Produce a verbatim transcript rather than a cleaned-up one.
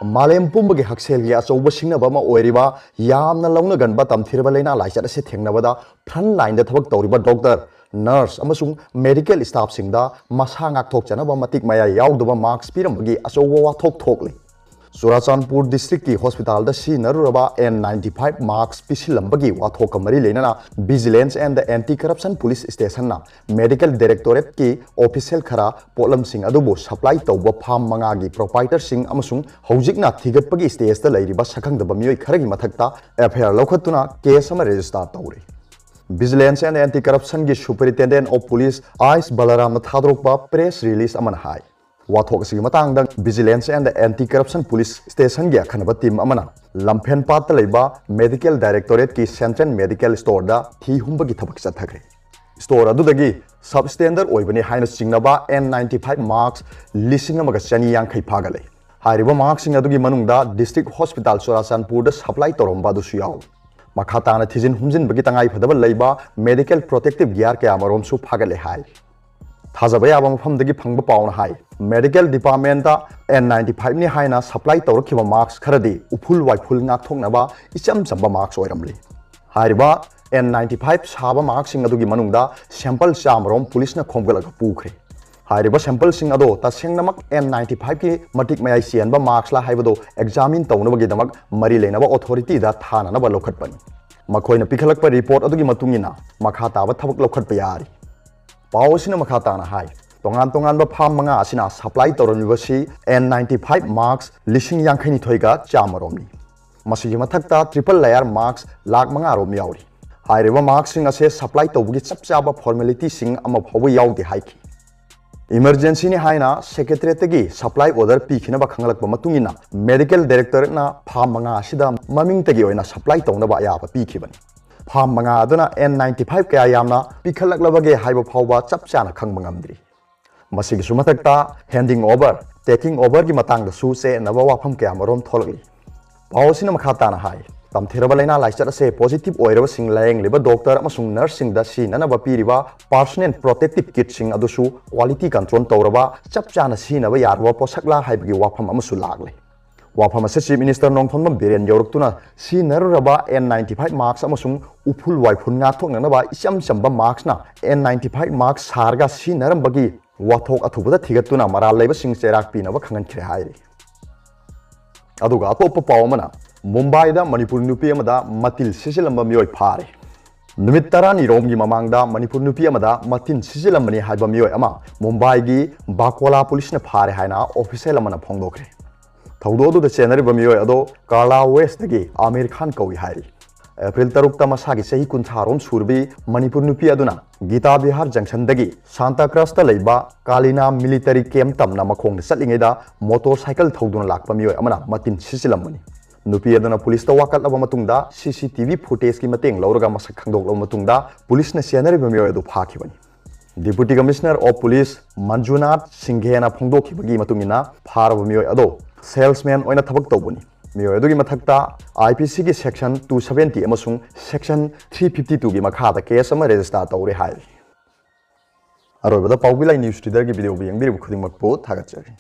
ꯃꯥꯂꯦꯝ ꯄꯨꯝꯕꯒꯤ ꯍꯛꯁꯦꯜꯒꯤ ꯑꯆꯧꯕ ꯁꯤꯡꯅꯕ ꯑꯃ ꯑꯣꯏꯔꯤꯕ, ꯌꯥꯝꯅ ꯂꯧꯅꯒꯟꯕ ꯇꯝꯊꯤꯔꯕ ꯂꯥꯏꯅꯥ ꯂꯥꯏꯆꯠ ꯑꯁꯤ ꯊꯦꯡꯅꯕꯗ front line ꯗ ꯊꯕꯛ ꯇꯧꯔꯤꯕ doctor, nurse ꯑꯃꯁꯨꯡ medical staff ꯁꯤꯡꯗ ꯃꯁꯥ ꯉꯥꯛꯊꯣꯛꯆꯅꯕ ꯃꯇꯤꯛ ꯃꯌꯥꯏ ꯌꯥꯎꯗꯕ mask ꯄꯤꯔꯝꯕꯒꯤ ꯑꯆꯧꯕ ꯋꯥꯊꯣꯛ ꯊꯣꯛꯂꯤ꯫ ꯆꯨꯔꯥꯆꯥꯟꯄꯨꯔ district ꯀꯤ hospital ꯗ ꯁꯤꯖꯤꯟꯅꯔꯨꯔꯕ N ninety five mask ꯄꯤꯁꯤꯜꯂꯝꯕꯒꯤ ꯋꯥꯊꯣꯛꯀ ꯃꯔꯤ ꯂꯩꯅꯅ Vigilance and Anti Corruption Police Station ꯅ medical directorate ꯀꯤ official ꯈꯔ ꯄꯣꯠꯂꯝꯁꯤꯡ ꯑꯗꯨꯕꯨ supply ꯇꯧꯕ farm ꯃꯉꯥꯒꯤ proprietor ꯁꯤꯡ ꯑꯃꯁꯨꯡ ꯍꯧꯖꯤꯛꯅ ꯊꯤꯒꯠꯄꯒꯤ stage ꯇ ꯂꯩꯔꯤꯕ ꯁꯛꯈꯪꯗꯕ ꯃꯤꯑꯣꯏ ꯈꯔꯒꯤ ꯃꯊꯛꯇ F I R ꯂꯧꯈꯠꯇꯨꯅ case ꯑꯃ register ꯇꯧꯔꯦ꯫ Vigilance and Anti Corruption ꯒꯤ Superintendent of Police ꯑꯥꯏꯁ ꯕꯂꯔꯥꯝꯅ ꯊꯥꯗꯣꯔꯛꯄ press release ꯑꯃꯅ ꯍꯥꯏ, ꯋꯥꯊꯣꯛ ꯑꯁꯤꯒꯤ ꯃꯇꯥꯡꯗ Vigilance and Anti Corruption Police Station ꯒꯤ ꯑꯈꯟꯅꯕ team ꯑꯃꯅ ꯂꯝꯐꯦꯟꯄꯥꯠꯇ ꯂꯩꯕ medical directorate ꯀꯤ central medical store ꯗ ꯊꯤ ꯍꯨꯝꯕꯒꯤ ꯊꯕꯛ ꯆꯠꯊꯈ꯭ꯔꯦ꯫ Store ꯑꯗꯨꯗꯒꯤ substandard ꯑꯣꯏꯕꯅꯤ ꯍꯥꯏꯅ ꯆꯤꯡꯅꯕ N ninety five mask ꯂꯤꯁꯤꯡ ꯑꯃꯒ ꯆꯅꯤ ꯌꯥꯡꯈꯩ ꯐꯥꯒꯠꯂꯦ꯫ ꯍꯥꯏꯔꯤꯕ mask ꯁꯤꯡ ꯑꯗꯨꯒꯤ ꯃꯅꯨꯡꯗ district hospital ꯆꯨꯔꯥꯆꯥꯟꯄꯨꯔꯗ supply ꯇꯧꯔꯝꯕ ꯑꯗꯨꯁꯨ ꯌꯥꯎꯏ꯫ ꯃꯈꯥ ꯇꯥꯅ ꯊꯤꯖꯤꯟ ꯍꯨꯝꯖꯤꯟꯕꯒꯤ ꯇꯉꯥꯏ ꯐꯗꯕ ꯂꯩꯕ medical protective gear ꯀꯌꯥ ꯑꯃꯔꯣꯝꯁꯨ ꯐꯥꯒꯠꯂꯦ ꯍꯥꯏ꯫ ꯊꯥꯖꯕ ꯌꯥꯕ ꯃꯐꯝꯗꯒꯤ ꯐꯪꯕ ꯄꯥꯎꯅ ꯍꯥꯏ, medical department ꯇ N ninety five ꯅꯤ ꯍꯥꯏꯅ supply ꯇꯧꯔꯛꯈꯤꯕ mask ꯈꯔꯗꯤ ꯎꯐꯨꯜ ꯋꯥꯏꯐꯨꯜ ꯉꯥꯛꯊꯣꯛꯅꯕ ꯏꯆꯝ ꯆꯝꯕ mask ꯑꯣꯏꯔꯝꯂꯤ꯫ ꯍꯥꯏꯔꯤꯕ N ninety five ꯁꯥꯕ mask ꯁꯤꯡ ꯑꯗꯨꯒꯤ ꯃꯅꯨꯡꯗ sample ꯆꯥꯃꯔꯣꯝ police ꯅ ꯈꯣꯝꯒꯠꯂꯒ ꯄꯨꯈ꯭ꯔꯦ꯫ ꯍꯥꯏꯔꯤꯕ sample ꯁꯤꯡ ꯑꯗꯣ ꯇꯁꯦꯡꯅꯃꯛ N ninety five ꯀꯤ ꯃꯇꯤꯛ ꯃꯌꯥꯏ ꯆꯦꯟꯕ mask ꯂ ꯍꯥꯏꯕꯗꯨ examine ꯇꯧꯅꯕꯒꯤꯗꯃꯛ ꯃꯔꯤ ꯂꯩꯅꯕ authority ꯗ ꯊꯥꯅꯅꯕ ꯂꯧꯈꯠꯄꯅꯤ꯫ ꯃꯈꯣꯏꯅ ꯄꯤꯈꯠꯂꯛꯄ report ꯑꯗꯨꯒꯤ ꯃꯇꯨꯡ ꯏꯟꯅ ꯃꯈꯥ ꯇꯥꯕ ꯊꯕꯛ ꯂꯧꯈꯠꯄ ꯌꯥꯔꯤ꯫ ꯄꯥꯎ ꯑꯁꯤꯅ ꯃꯈꯥ ꯇꯥꯅ ꯍꯥꯏ, ꯇꯣꯉꯥꯟ ꯇꯣꯉꯥꯟꯕ farm ꯃꯉꯥ ꯑꯁꯤꯅ supply ꯇꯧꯔꯝꯂꯤꯕꯁꯤ N ninety five mask ꯂꯤꯁꯤꯡ ꯌꯥꯡꯈꯩ ꯅꯤꯊꯣꯏꯒ ꯆꯥꯃꯔꯣꯝꯅꯤ꯫ ꯃꯁꯤꯒꯤ ꯃꯊꯛꯇ triple layer mask ꯂꯥꯈ ꯃꯉꯥ ꯔꯣꯝ ꯌꯥꯎꯔꯤ꯫ ꯍꯥꯏꯔꯤꯕ mask ꯁꯤꯡ ꯑꯁꯦ supply ꯇꯧꯕꯒꯤ ꯆꯞ ꯆꯥꯕ formality ꯁꯤꯡ ꯑꯃ ꯐꯥꯎꯕ ꯌꯥꯎꯗꯦ ꯍꯥꯏꯈꯤ꯫ Emergency ꯅꯤ ꯍꯥꯏꯅ secretariat ꯇꯒꯤ supply order ꯄꯤꯈꯤꯅꯕ ꯈꯪꯂꯛꯄ ꯃꯇꯨꯡ ꯏꯟꯅ medical directorate ꯅ farm ꯃꯉꯥ ꯑꯁꯤꯗ ꯃꯃꯤꯡꯇꯒꯤ ꯑꯣꯏꯅ supply ꯇꯧꯅꯕ ꯑꯌꯥꯕ ꯄꯤꯈꯤꯕꯅꯤ꯫ Farm ꯃꯉꯥ ꯑꯗꯨꯅ N ninety five ꯀꯌꯥ ꯌꯥꯝꯅ ꯄꯤꯈꯠꯂꯛꯂꯕꯒꯦ ꯍꯥꯏꯕ ꯐꯥꯎꯕ ꯆꯞ ꯆꯥꯅ ꯈꯪꯕ ꯉꯝꯗ꯭ꯔꯤ꯫ ꯃꯁꯤꯒꯤꯁꯨ ꯃꯊꯛꯇ handing over, taking over ꯒꯤ ꯃꯇꯥꯡꯗꯁꯨ ꯆꯌꯦꯠꯅꯕ ꯋꯥꯐꯝ ꯀꯌꯥ ꯑꯃꯔꯣꯝ ꯊꯣꯛꯂꯛꯂꯤ꯫ ꯄꯥꯎ ꯑꯁꯤꯅ ꯃꯈꯥ ꯇꯥꯅ ꯍꯥꯏ, ꯇꯝꯊꯤꯔꯕ ꯂꯥꯏꯅꯥ ꯂꯥꯏꯆꯠ ꯑꯁꯦ positive ꯑꯣꯏꯔꯕꯁꯤꯡ ꯂꯥꯌꯦꯡꯂꯤꯕ doctor ꯑꯃꯁꯨꯡ nurse ꯁꯤꯡꯗ ꯁꯤꯖꯤꯟꯅꯅꯕ ꯄꯤꯔꯤꯕ personal protective kit ꯁꯤꯡ ꯑꯗꯨꯁꯨ quality control ꯇꯧꯔꯕ, ꯆꯞ ꯆꯥꯅ ꯁꯤꯖꯤꯟꯅꯕ ꯌꯥꯔꯕ ꯄꯣꯠꯁꯛꯂꯥ ꯍꯥꯏꯕꯒꯤ ꯋꯥꯐꯝ ꯑꯃꯁꯨ ꯂꯥꯛꯂꯦ꯫ ꯋꯥꯐꯝ ꯑꯁꯤ Chief Minister Nongthombam Biren ꯌꯧꯔꯛꯇꯨꯅ ꯁꯤꯖꯤꯟꯅꯔꯨꯔꯕ N ninety five mask ꯑꯃꯁꯨꯡ ꯎꯐꯨꯜ ꯋꯥꯏꯐꯨꯜ ꯉꯥꯛꯊꯣꯛꯅꯅꯕ ꯏꯆꯝ ꯆꯝꯕ maskꯅ N ninety five mask ꯁꯥꯔꯒ ꯁꯤꯖꯤꯟꯅꯔꯝꯕꯒꯤ ꯋꯥꯊꯣꯛ ꯑꯊꯨꯕꯗ ꯊꯤꯒꯠꯇꯨꯅ ꯃꯔꯥꯜ ꯂꯩꯕꯁꯤꯡ ꯆꯩꯔꯥꯛ ꯄꯤꯅꯕ ꯈꯪꯍꯟꯈ꯭ꯔꯦ ꯍꯥꯏꯔꯤ꯫ ꯑꯗꯨꯒ ꯑꯇꯣꯞꯄ ꯄꯥꯎ ꯑꯃꯅ, ꯃꯨꯝꯕꯥꯏꯗ ꯃꯅꯤꯄꯨꯔ ꯅꯨꯄꯤ ꯑꯃꯗ ꯃꯇꯤꯜ ꯁꯤꯠꯆꯤꯜꯂꯝꯕ ꯃꯤꯑꯣꯏ ꯐꯥꯔꯦ꯫ ꯅꯨꯃꯤꯠ ꯇꯔꯥꯅꯤꯔꯣꯝꯒꯤ ꯃꯃꯥꯡꯗ ꯃꯅꯤꯄꯨꯔ ꯅꯨꯄꯤ ꯑꯃꯗ ꯃꯇꯤꯜ ꯁꯤꯠꯆꯤꯜꯂꯝꯕꯅꯤ ꯍꯥꯏꯕ ꯃꯤꯑꯣꯏ ꯑꯃ ꯃꯨꯝꯕꯥꯏꯒꯤ ꯕꯥꯀꯣꯂꯥ ꯄꯨꯂꯤꯁꯅ ꯐꯥꯔꯦ ꯍꯥꯏꯅ official ꯑꯃꯅ ꯐꯣꯡꯗꯣꯛꯈ꯭ꯔꯦ꯫ ꯊꯧꯗꯣꯛ ꯑꯗꯨꯗ ꯆꯦꯟꯅꯔꯤꯕ ꯃꯤꯑꯣꯏ ꯑꯗꯣ ꯀꯥꯔꯂꯥ ꯋꯦꯁꯇꯒꯤ ꯑꯥꯃꯤꯔ ꯈꯥꯟ ꯀꯧꯏ ꯍꯥꯏꯔꯤ꯫ ꯑꯦꯄ꯭ꯔꯤꯜ ꯇꯔꯨꯛꯇ ꯃꯁꯥꯒꯤ ꯆꯍꯤ ꯀꯨꯟꯊ꯭ꯔꯥꯔꯣꯝ ꯁꯨꯔꯕꯤ ꯃꯅꯤꯄꯨꯔ ꯅꯨꯄꯤ ꯑꯗꯨꯅ ꯒꯤꯇꯥ ꯕꯤꯍꯥꯔ ꯖꯪꯁꯟꯗꯒꯤ ꯁꯥꯟꯇꯥ ꯀ꯭ꯔꯁꯇ ꯂꯩꯕ ꯀꯥꯂꯤꯅꯥ ꯃꯤꯂꯤꯇꯔꯤ ꯀꯦꯝ ꯇꯝꯅ ꯃꯈꯣꯡꯗ ꯆꯠꯂꯤꯉꯩꯗ ꯃꯣꯇꯣꯔ ꯁꯥꯏꯀꯜ ꯊꯧꯗꯨꯅ ꯂꯥꯛꯄ ꯃꯤꯑꯣꯏ ꯑꯃꯅ ꯃꯇꯤꯟ ꯁꯤꯠꯆꯤꯜꯂꯝꯕꯅꯤ꯫ ꯅꯨꯄꯤ ꯑꯗꯨꯅ ꯄꯨꯂꯤꯁꯇ ꯋꯥꯀꯠꯂꯕ ꯃꯇꯨꯡꯗ ꯁꯤ ꯁꯤ ꯇꯤ ꯚꯤ ꯐꯨꯇꯦꯖꯀꯤ ꯃꯇꯦꯡ ꯂꯧꯔꯒ ꯃꯁꯛ ꯈꯪꯗꯣꯛꯂꯕ ꯃꯇꯨꯡꯗ ꯄꯨꯂꯤꯁꯅ ꯆꯦꯟꯅꯔꯤꯕ ꯃꯤꯑꯣꯏ ꯑꯗꯨ ꯐꯥꯈꯤꯕꯅꯤ꯫ Deputy Commissioner of Police Manjunath ꯁꯤꯡꯘꯦꯅ ꯐꯣꯡꯗꯣꯛꯈꯤꯕꯒꯤ ꯃꯇꯨꯡ ꯏꯟꯅ, ꯐꯥꯔꯕ ꯃꯤꯑꯣꯏ ꯑꯗꯣ salesman ꯑꯣꯏꯅ ꯊꯕꯛ ꯇꯧꯕꯅꯤ꯫ ꯃꯤꯑꯣꯏ ꯑꯗꯨꯒꯤ ꯃꯊꯛꯇ I P C ꯒꯤ section two seventy ꯑꯃꯁꯨꯡ section three fifty two ꯒꯤ ꯃꯈꯥꯗ case ꯑꯃ register ꯇꯧꯔꯦ ꯍꯥꯏꯔꯤ꯫ ꯑꯔꯣꯏꯕꯗ ꯄꯥꯎꯕꯤ ꯂꯥꯏ news leaderꯒꯤ videoꯕꯨ ꯌꯦꯡꯕꯤꯔꯤꯕ ꯈꯨꯗꯤꯡꯃꯛꯄꯨ ꯊꯥꯒꯠꯆꯔꯤ꯫